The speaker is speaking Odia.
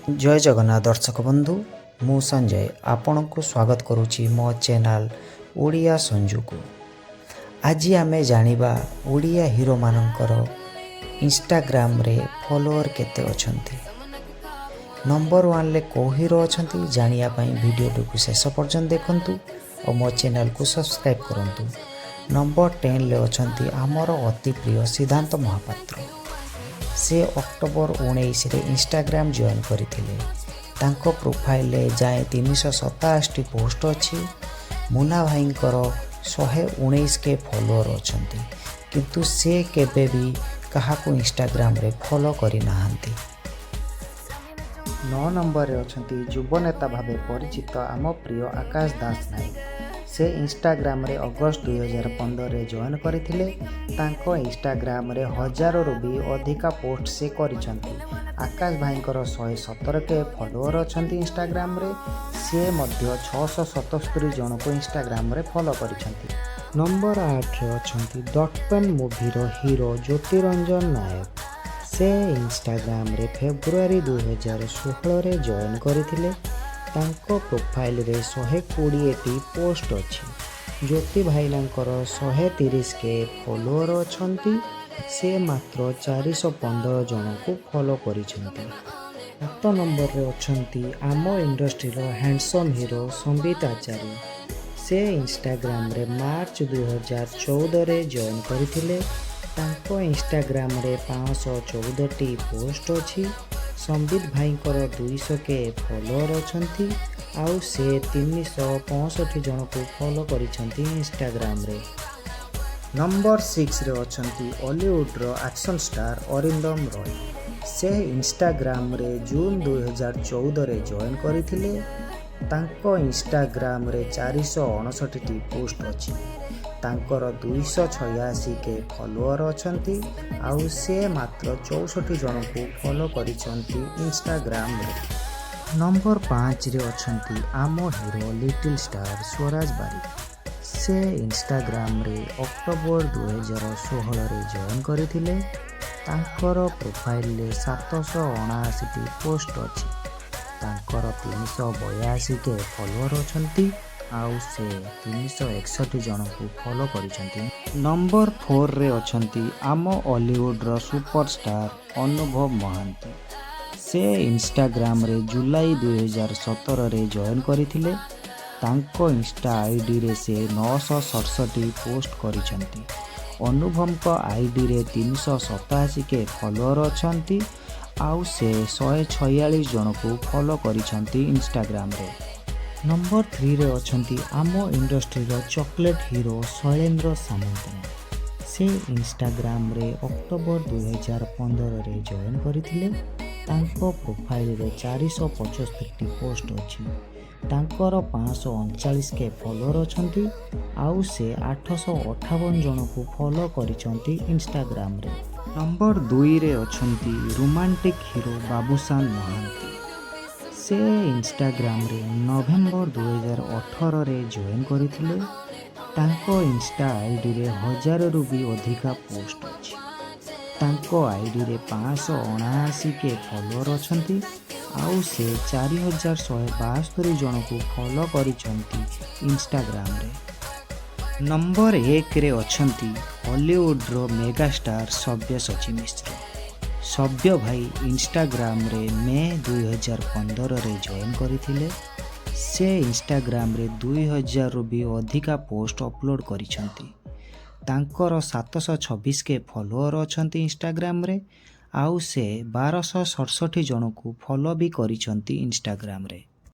ଜୟ ଜଗନ୍ନାଥ ଦର୍ଶକ ବନ୍ଧୁ, ମୁଁ ସଞ୍ଜୟ ଆପଣଙ୍କୁ ସ୍ୱାଗତ କରୁଛି ମୋ ଚ୍ୟାନେଲ୍ ଓଡ଼ିଆ ସଞ୍ଜୁକୁ। ଆଜି ଆମେ ଜାଣିବା ଓଡ଼ିଆ ହିରୋମାନଙ୍କର ଇନଷ୍ଟାଗ୍ରାମରେ ଫଲୋଅର୍ କେତେ ଅଛନ୍ତି, ନମ୍ବର ୱାନ୍ରେ କେଉଁ ହିରୋ ଅଛନ୍ତି। ଜାଣିବା ପାଇଁ ଭିଡ଼ିଓଟିକୁ ଶେଷ ପର୍ଯ୍ୟନ୍ତ ଦେଖନ୍ତୁ ଓ ମୋ ଚ୍ୟାନେଲକୁ ସବସ୍କ୍ରାଇବ୍ କରନ୍ତୁ। ନମ୍ବର 10ରେ ଅଛନ୍ତି ଆମର ଅତି ପ୍ରିୟ ସିଦ୍ଧାନ୍ତ ମହାପାତ୍ର। ସେ ଅକ୍ଟୋବର 19ରେ ଇନଷ୍ଟାଗ୍ରାମ ଜଏନ୍ କରିଥିଲେ। ତାଙ୍କ ପ୍ରୋଫାଇଲରେ ଯାଏଁ 387ଟି ପୋଷ୍ଟ ଅଛି। ମୁନା ଭାଇଙ୍କର 119 କେ ଫଲୋଅର୍ ଅଛନ୍ତି, କିନ୍ତୁ ସେ କେବେ ବି କାହାକୁ ଇନଷ୍ଟାଗ୍ରାମରେ ଫଲୋ କରିନାହାନ୍ତି। 9 ନମ୍ବରରେ ଅଛନ୍ତି ଯୁବନେତା ଭାବେ ପରିଚିତ ଆମ ପ୍ରିୟ ଆକାଶ ଦାସ ନାୟକ। ସେ ଇନଷ୍ଟାଗ୍ରାମରେ ଅଗଷ୍ଟ 2015ରେ ଜଏନ୍ କରିଥିଲେ। ତାଙ୍କ ଇନଷ୍ଟାଗ୍ରାମରେ ହଜାରରୁ ବି ଅଧିକା ପୋଷ୍ଟ ସେ କରିଛନ୍ତି। ଆକାଶ ଭାଇଙ୍କର 117 କେ ଫଲୋଅର୍ ଅଛନ୍ତି ଇନଷ୍ଟାଗ୍ରାମରେ। ସେ ମଧ୍ୟ 677 ଜଣଙ୍କୁ ଇନଷ୍ଟାଗ୍ରାମରେ ଫଲୋ କରିଛନ୍ତି। ନମ୍ବର 8ରେ ଅଛନ୍ତି ଦର୍ପଣ ମୁଭିର ହିରୋ ଜ୍ୟୋତିରଞ୍ଜନ ନାୟକ। ସେ ଇନଷ୍ଟାଗ୍ରାମରେ ଫେବୃଆରୀ 2016ରେ ଜଏନ୍ କରିଥିଲେ। ତାଙ୍କ ପ୍ରୋଫାଇଲରେ 120ଟି ପୋଷ୍ଟ ଅଛି। ଜ୍ୟୋତି ଭାଇନାଙ୍କର 130 କେ ଫଲୋଅର୍ ଅଛନ୍ତି। ସେ ମାତ୍ର 415 ଜଣଙ୍କୁ ଫଲୋ କରିଛନ୍ତି। 7 ନମ୍ବରରେ ଅଛନ୍ତି ଆମ ଇଣ୍ଡଷ୍ଟ୍ରିର ହ୍ୟାଣ୍ଡସମ୍ ହିରୋ ସମ୍ବିତ ଆଚାର୍ଯ୍ୟ। ସେ ଇନଷ୍ଟାଗ୍ରାମରେ ମାର୍ଚ୍ଚ 2014ରେ ଜଏନ୍ କରିଥିଲେ। ତାଙ୍କ ଇନଷ୍ଟାଗ୍ରାମରେ 514ଟି ପୋଷ୍ଟ ଅଛି। ସମ୍ବିତ ଭାଇଙ୍କର 200 କେ ଫଲୋଅର୍ ଅଛନ୍ତି ଆଉ ସେ 365 ଜଣଙ୍କୁ ଫଲୋ କରିଛନ୍ତି ଇନଷ୍ଟାଗ୍ରାମରେ। ନମ୍ବର 6ରେ ଅଛନ୍ତି ଅଲିଉଡ଼ର ଆକ୍ସନ୍ ଷ୍ଟାର ଅରିନ୍ଦମ ରୟ। ସେ ଇନଷ୍ଟାଗ୍ରାମରେ ଜୁନ୍ 2014ରେ ଜଏନ୍ କରିଥିଲେ। ତାଙ୍କ ଇନଷ୍ଟାଗ୍ରାମରେ 459ଟି ପୋଷ୍ଟ ଅଛି। ତାଙ୍କର 286 କେ ଫଲୋଅର୍ ଅଛନ୍ତି ଆଉ ସେ ମାତ୍ର 64 ଜଣଙ୍କୁ ଫଲୋ କରିଛନ୍ତି ଇନଷ୍ଟାଗ୍ରାମରେ। ନମ୍ବର 5ରେ ଅଛନ୍ତି ଆମ hero little star Swaraj Barik. ସେ ଇନଷ୍ଟାଗ୍ରାମରେ ଅକ୍ଟୋବର 2016ରେ ଜଏନ୍ କରିଥିଲେ। ତାଙ୍କର ପ୍ରୋଫାଇଲରେ 779ଟି ପୋଷ୍ଟ ଅଛି। ତାଙ୍କର 382 କେ ଫଲୋଅର୍ ଅଛନ୍ତି ଆଉ ସେ 361 ଜଣଙ୍କୁ ଫଲୋ କରିଛନ୍ତି। ନମ୍ବର 4ରେ ଅଛନ୍ତି ଆମ ଅଲିଉଡ଼ର ସୁପରଷ୍ଟାର ଅନୁଭବ ମହାନ୍ତି। ସେ ଇନଷ୍ଟାଗ୍ରାମରେ ଜୁଲାଇ 2017ରେ ଜଏନ୍ କରିଥିଲେ। ତାଙ୍କ ଇନଷ୍ଟା ଆଇଡ଼ିରେ ସେ 967 ପୋଷ୍ଟ କରିଛନ୍ତି। ଅନୁଭବଙ୍କ ଆଇଡ଼ିରେ 387 କେ ଫଲୋଅର୍ ଅଛନ୍ତି ଆଉ ସେ 146 ଜଣଙ୍କୁ ଫଲୋ କରିଛନ୍ତି ଇନଷ୍ଟାଗ୍ରାମରେ। ନମ୍ବର 3ରେ ଅଛନ୍ତି ଆମ ଇଣ୍ଡଷ୍ଟ୍ରିର ଚକୋଲେଟ୍ ହିରୋ ଶୈଳେନ୍ଦ୍ର ସାମନ୍ତରାୟ। ସେ ଇନଷ୍ଟାଗ୍ରାମରେ ଅକ୍ଟୋବର 2015ରେ ଜଏନ୍ କରିଥିଲେ। ତାଙ୍କ ପ୍ରୋଫାଇଲରେ 475ଟି ପୋଷ୍ଟ ଅଛି। ତାଙ୍କର 539 କେ ଫଲୋଅର୍ ଅଛନ୍ତି ଆଉ ସେ 858 ଜଣଙ୍କୁ ଫଲୋ କରିଛନ୍ତି ଇନଷ୍ଟାଗ୍ରାମରେ। ନମ୍ବର 2ରେ ଅଛନ୍ତି ରୋମାଣ୍ଟିକ୍ ହିରୋ ବାବୁସାନ ମହାନ୍ତି। ସେ ଇନଷ୍ଟାଗ୍ରାମରେ ନଭେମ୍ବର 2018ରେ ଜଏନ୍ କରିଥିଲେ। ତାଙ୍କ ଇନଷ୍ଟା ଆଇଡ଼ିରେ ହଜାରରୁ ବି ଅଧିକା ପୋଷ୍ଟ ଅଛି। ତାଙ୍କ ଆଇଡ଼ିରେ 579 କେ ଫଲୋଅର୍ ଅଛନ୍ତି ଆଉ ସେ 4172 ଜଣଙ୍କୁ ଫଲୋ କରିଛନ୍ତି ଇନଷ୍ଟାଗ୍ରାମରେ। ନମ୍ବର 1ରେ ଅଛନ୍ତି ହଲିଉଡ଼ର ମେଗାଷ୍ଟାର ସବ୍ୟସାଚୀ ମିଶ୍ର। ସବ୍ୟ ଭାଇ ଇନଷ୍ଟାଗ୍ରାମରେ ମେ 2015ରେ ଜଏନ୍ କରିଥିଲେ। ସେ ଇନଷ୍ଟାଗ୍ରାମରେ 2000ରୁ ବି ଅଧିକା ପୋଷ୍ଟ ଅପଲୋଡ଼ କରିଛନ୍ତି। ତାଙ୍କର 726 କେ ଫଲୋଅର୍ ଅଛନ୍ତି ଇନଷ୍ଟାଗ୍ରାମରେ ଆଉ ସେ 1267 ଜଣଙ୍କୁ ଫଲୋ ବି କରିଛନ୍ତି ଇନଷ୍ଟାଗ୍ରାମରେ।